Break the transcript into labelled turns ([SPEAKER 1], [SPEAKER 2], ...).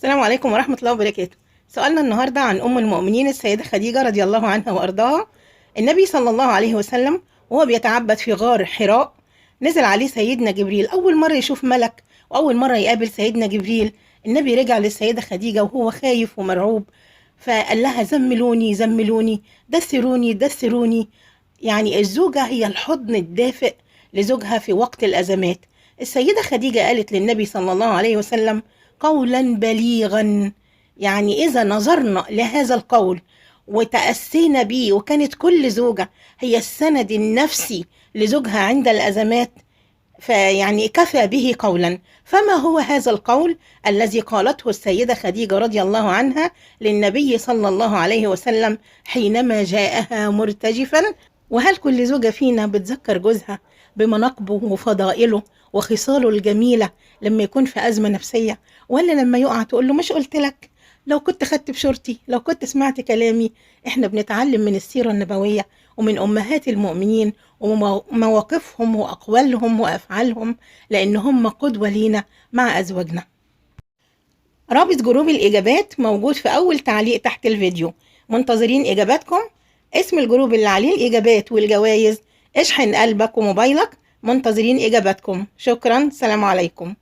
[SPEAKER 1] السلام عليكم ورحمة الله وبركاته. سؤالنا النهاردة عن أم المؤمنين السيدة خديجة رضي الله عنها وأرضاها. النبي صلى الله عليه وسلم وهو بيتعبد في غار حراء نزل عليه سيدنا جبريل. أول مرة يشوف ملك وأول مرة يقابل سيدنا جبريل. النبي رجع للسيدة خديجة وهو خايف ومرعوب، فقال لها زملوني زملوني، دثروني دثروني. يعني الزوجة هي الحضن الدافئ لزوجها في وقت الأزمات. السيدة خديجة قالت للنبي صلى الله عليه وسلم قولا بليغا، يعني إذا نظرنا لهذا القول وتأسينا به، وكانت كل زوجة هي السند النفسي لزوجها عند الأزمات، فيعني كفى به قولا. فما هو هذا القول الذي قالته السيدة خديجة رضي الله عنها للنبي صلى الله عليه وسلم حينما جاءها مرتجفا؟ وهل كل زوجة فينا بتذكر جوزها بمناقبه وفضائله وخصاله الجميلة لما يكون في أزمة نفسية، ولا لما يقع تقول له مش قلت لك، لو كنت خدت بشورتي، لو كنت سمعت كلامي؟ احنا بنتعلم من السيرة النبوية ومن أمهات المؤمنين ومواقفهم وأقوالهم وأفعالهم، لأن هم قدوة لينا مع أزواجنا. رابط جروب الإجابات موجود في أول تعليق تحت الفيديو، منتظرين إجاباتكم. اسم الجروب اللي عليه الإجابات والجوائز اشحن قلبك وموبايلك، منتظرين إجاباتكم. شكرا، سلام عليكم.